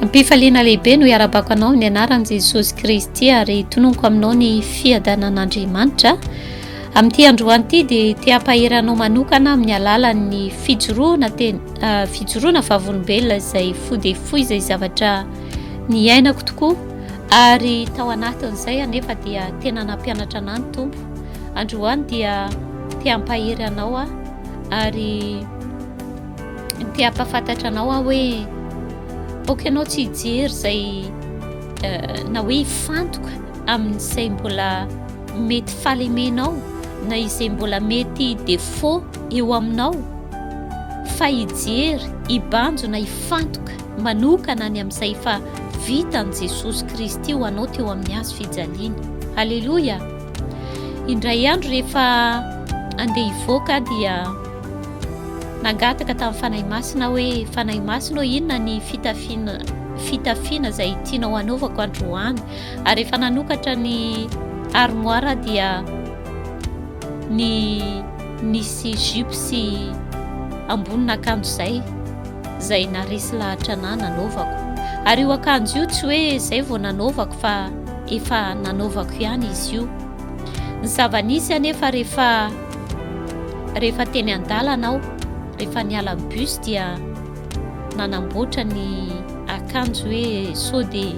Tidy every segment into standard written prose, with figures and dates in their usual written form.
Am-pifaliana lehibe no iarabako anao amin'ny anaran'i Jesosy Kristy ary tononiko aminao ny fiadanan'Andriamanitra. Amin'ity androany ity dia te hampahery anao manokana amin'ny alalan'ny fijoroana tena ah, fijoroana vavolombelona izay fo dia fo izay zavatra niainako tokoa ary tao anatin'izay anefa dia tena nampianatra anah ny Tompo. Androany dia te hampahery anao aho ary te hampahafantatra anao aho hoe aoka ianao tsy hijery izay eh, na hoe hifantoka amin'izay mbola mety fahalemenao na izay mbola mety défaut eo aminao fa hijery, hibanjona, hifantoka manokana any amin'izay efa vitan'i Jesosy Kristy ho anao teo amin'ny hazo fijaliana. Aleloia! Indray andro rehefa andeha hivoaka dia nangataka tamin'ny Fanahy Masina hoe, Fanahy Masina ô, inona ny fitafiana fitafiana izay tianao hanaovako androany? Ary rehefa nanokatra ny armoire dia ny nisy jupe sy ambonin'akanjo izay izay naresy lahatra anah nanaovako. Ary io akanjo io tsy hoe izay vao nanaovako fa efa nanaovako ihany izy io. Ny zava-nisy anefa rehefa rehefa teny an-dalana aho, rehefa niala ny bus dia nanamboatra ny akanjo hoe sao dia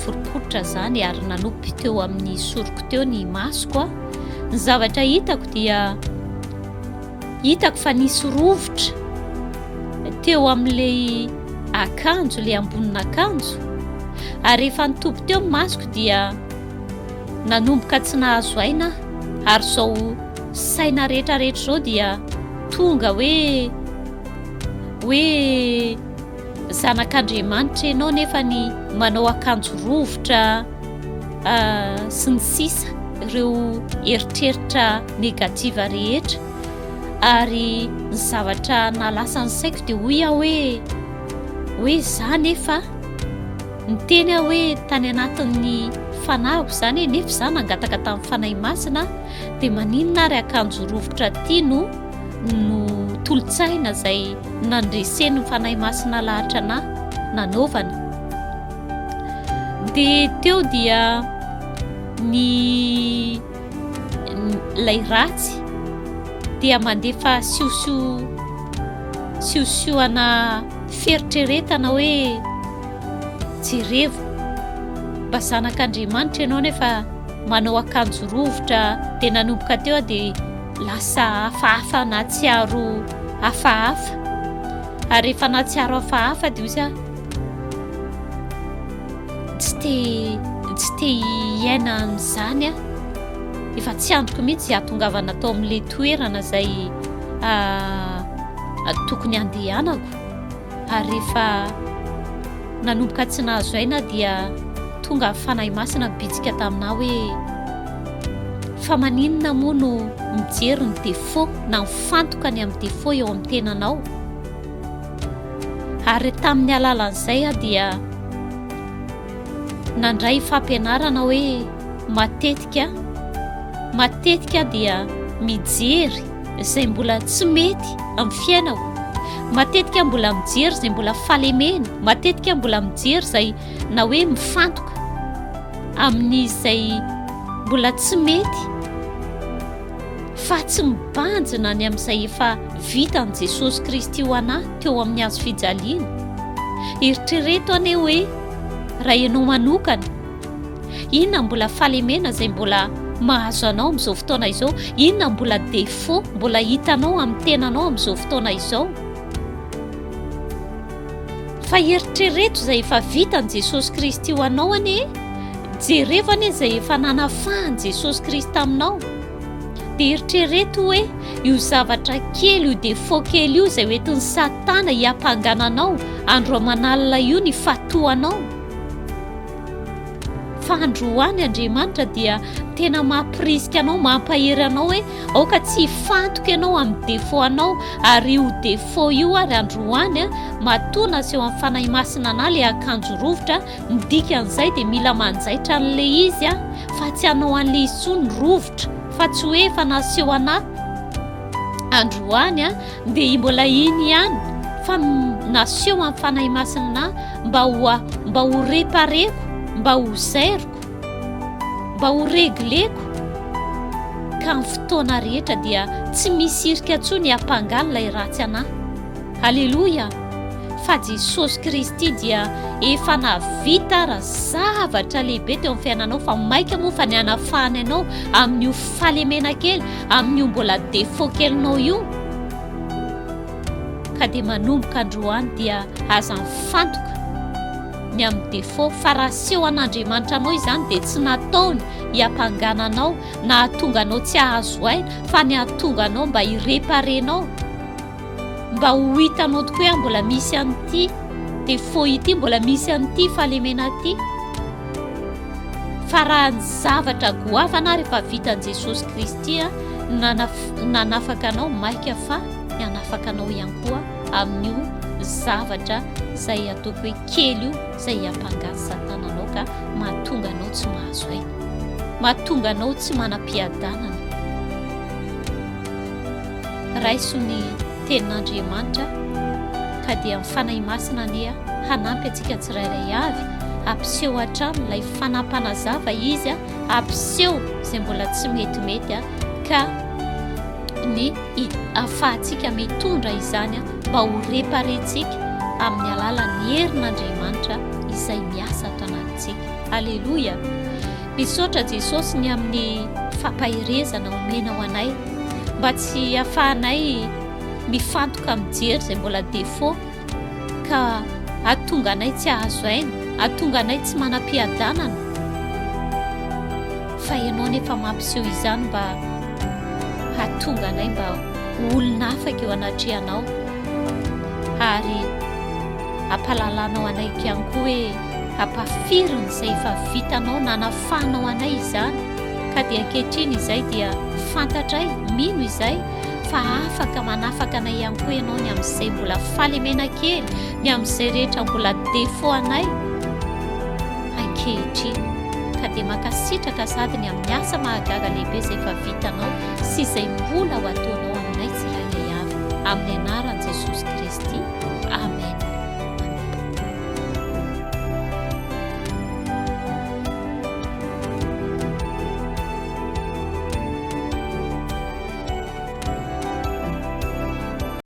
foriporitra zany ary nanopy teo amin'ny soroko teo ny masoko a. Ny zavatra hitako dia hitako fa nisy rovitra teo amin'ilay akanjo, ilay ambonin'akanjo. Ary rehefa nitopy teo ny masoko dia nanomboka tsy nahazo aina aho ary izao saina rehetra rehetra izao dia tonga hoe hoe zanak'Andriamanitra ianao nefa ny manao akanjo rovitra ah, sy ny sisa ireo eritreritra negativa rehetra ary ny zavatra nahalasa ny saiko dia hoy aho hoe hoe za nefa niteny aho hoe tany anatin'ny fanahiko izany e nefa za nangataka tamin'ny fanahy masina dia maninona ary akanjo rovitra ty no no tolotsaina izay nandresen'ny fanahy masina lahatra anah nanaovana dia teo dia ny ilay ratsy dia mandefa siosio siosioana fieritreretana hoe jerevo mba zanak'Andriamanitra ianao nefa manao akanjo rovitra dia nanomboka teo aho dia lasa hafahafa nahatsiaro hafahafa ary rehefa nahatsiaro hafahafa dia ozy aho tsy te tsy te hiaina an'izany aho efa tsy andriko mihitsy hahatongavana tao amin'ilay toerana izay tokony handehanako ary rehefa Nanomboka tsy nahazo aina aho dia tonga ny Fanahy Masina nibitsika taminà hoe, Fa maninona moa no mijery ny défaut na mifantoka ny amin'ny défaut eo amin'ny tenanao? Ary tamin'ny alalan'izay aho dia nandray fampianarana hoe matetika matetika aho dia mijery izay mbola tsy mety amin'ny fiainako. Matetika aho mbola mijery izay mbola fahalemena, matetika aho mbola mijery izay na hoe mifantoka amin'izay mbola tsy mety fa tsy mibanjina ny amin'izay efa vitan'i Jesosy Kristy ho anà teo amin'ny hazo fijaliana. Eritrereto anie hoe raha ianao manokana Inona mbola fahalemena izay mbola mahazo anao amin'izao fotoana izao? Inona mbola défaut mbola hitanao amin'ny tenanao amin'izao fotoana izao? Fa eritrereto izay efa vitan'i Jesosy Kristy ho anao anie, jerevo anie izay efa nanafahan'i Jesosy Kristy taminao. Dia eritrereto hoe io zavatra kely, io défaut kely io izay hoentin'i Satana hiampangana anao andro aman'alina io ny fatohanao. Fa androany Andriamanitra dia tena mampirisika anao, mampahery anao hoe aoka tsy hifantoka ianao amin'ny défaut anao ary io défaut io ary androany matoa naseho amin'ny Fanahy Masina anà ilay akanjo rovitra, ny dikan'izay dia mila manjaitra an'ilay izy fa tsy hanao an'ilay izy intsony rovitra fa tsy hoe efa naseho anà androany dia mbola iny ihany fa Naseho amin'ny Fanahy Masina mba ho mba ho repareko, mba ho zairiko, mba ho regleko. Ka amin'ny fotoana rehetra dia tsy misy hirika intsony hiampangana ilay ratsy anahy. Aleloia! Fa Jesosy Kristy dia efa nahavita ara zavatra lehibe teo amin'ny fiainanao fa maika moa fa ny hanafahany anao amin'io fahalemena kely, amin'io mbola défaut kelinao io. Ka dia manomboka androany dia aza mifantoka ny amin'ny défaut fa raha aseho an'Andriamanitra anao izany dia tsy nataony hiampangana anao na hahatonga anao tsy hahazo aina fa ny hahatonga anao mba hi-réparer-nao. Mba ho hitanao tokoa hoe mbola misy an'ity défaut ity, mbola misy an'ity fahalemena ity. Fa raha ny zavatra goavana ary efa vitan'i Jesosy Kristy nanafaka anao, maika fa ny hanafaka anao ihany koa amin'io zavatra izay ataoko hoe kely io, izay hiampangan'i Satana anao ka mahatonga anao tsy mahazo aina, mahatonga anao tsy manam-piadanana. Raiso ny tenin'Andriamanitra ka dia ny Fanahy Masina anie hanampy antsika tsirairay avy hampiseho hatrany ilay fanampanazava izy hampiseho izay mbola tsy metimety ka ny afahantsika mitondra izany mba ho reparentsika amin'ny alalan'ny herin'Andriamanitra izay miasa ato anatintsika. Aleloia! Misaotra Jesosy ny amin'ny fampaherezana omenao anay mba tsy afahanay mifantoka mijery izay mbola défaut ka ahatonga anay tsy hahazo aina, ahatonga anay tsy manam-piadanana fa ianao nefa mampiseho izany mba hahatonga anay mba ho olona afaka eo anatrehanao ary ampahalalanao anay ihany koa hoe Ampafiriny izay efa vitanao nanafahanao anay izany ka dia ankehitriny izay dia fantatray, mino izay, fa afaka manafaka anay ihany koa ianao ny amin'izay mbola fahalemena kely, ny amin'izay rehetra mbola défaut anay ankehitriny. Ka dia mankasitraka sady ny amin'ny asa mahagaga lehibe izay efa vitanao sy izay mbola ho ataonao aminay tsirairay avy. Amin'ny anaran'i Jesosy.